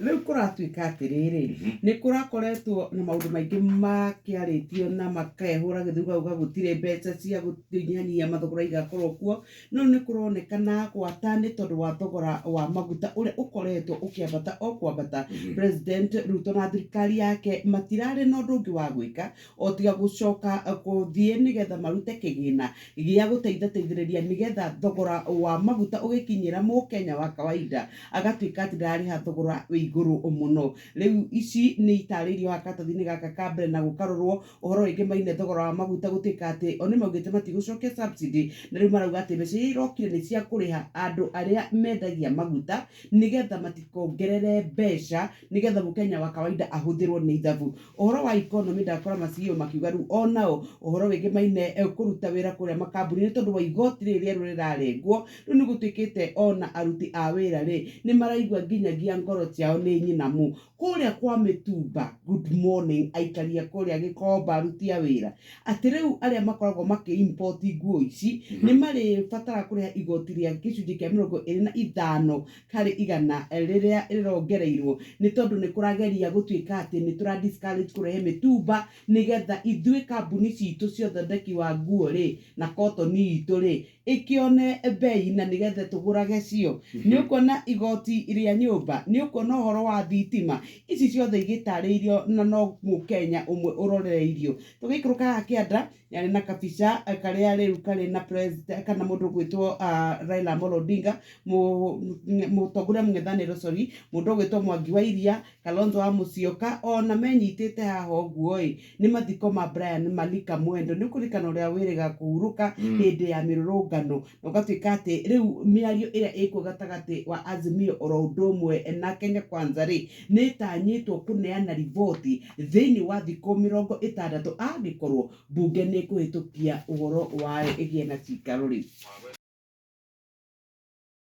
Rĩu kũratuĩka atĩrĩrĩ, nĩ kũrakoretwo na maũndũ maingĩ makĩarĩtio na makehũra gĩthũri gauga gũtirĩ mbeca cia kũnyihanyihia mathogora igakorwo kuo, no nĩ kũronekana gwata nĩ tondũ wa thogora wa maguta ũrĩa ũkoretwo ũkĩambata o kwambata. President Ruto na thirikari yake matirarĩ na ũndũ ũngĩ wa gwĩka o tiga gũcoka gũthiĩ nĩgetha marute kĩgĩna gĩa gũteithateithĩrĩria nĩgetha thogora wa maguta ũgĩkinyĩra mũkenya wa kawaida agatuĩka atĩ ndararĩha thogora wĩ igũrũ mũno. Rĩu ici nĩ itarĩirio haha karatathi-inĩ gaka ka mbere na gũkarorwo ũhoro wĩgiĩ maine thogora wa maguta gũtuĩka atĩ o nĩ maugĩte matigũcokia subsidy, na rĩu marauga atĩ mbeca iria irokire nĩ cia kũrĩha andũ arĩa mendagia maguta nĩgetha matikongerere mbeca nĩgetha mũkenya wa kawaida ahũthĩrwo nĩ ithabu. Ũhoro wa economy, ndakora ma CEO makiuga rĩu onao ũhoro wĩgiĩ maine kũruta wĩra kũrĩa makambuni nĩ tondũ wa igoti rĩrĩ rĩerũ rĩrarengwo. Rĩu nĩ gũtuĩkĩte ona aruti a wĩra rĩ nĩ maraigua nginyagia ngoro ciao nĩ nyinamu kũrĩa kwa mĩtumba. Good morning, aikaria kũrĩa Gĩkomba, aruti a wĩra, atĩ rĩu arĩa makoragwo makĩ import nguo ici nĩ marĩbatara kũrĩha igoti rĩa gĩcunjĩ kĩa 25% rĩrĩa rĩrongereirwo nĩ tondũ nĩ kũrageria gũtuĩka atĩ nĩ tũra discourage kũrehe mĩtumba nĩgetha ithuĩ kambuni citũ cia ũthondeki wa nguo rĩ na cotton itũ rĩ ĩkĩone bei na nĩgetha tũgũrage cio. Nĩ ũkuona igoti rĩa nyũmba, nĩ ũkuona ũhoro wa thitima, ici ciothe igĩtarĩirio na no mũkenya ũmwe ũrorereirio. Tũgĩikũrũka haha kĩanda yarĩ na kabica karĩa rĩu karĩ na president kana mũndũ ũgwĩtwo Raila Amolo Odinga, mũtongoria mũng'ethanĩro, sorry, mũndũ ũgwĩtwo Mwangi wa Iria, Kalonzo wa Musyoka, ona menyitĩte haha ũguo ĩ nĩ mathiko ma Brian Malika Mwendo. Nĩ ũkũririkana ũrĩa wĩrĩga kũhurũka hĩndĩ ya mĩrũrũngano na ũgatuĩka atĩ rĩu mĩario ĩrĩa ĩkuo gatagatĩ wa Azimio oro ũndũ ũmwe na Kenya Kwanza rĩ nĩ ĩtanyĩtwo kũneana riboti thĩinĩ wa thikũ 60 angĩkorwo mbunge nĩ ĩkũhĩtũkia ũhoro wayo ĩgĩe na cikaro rĩu.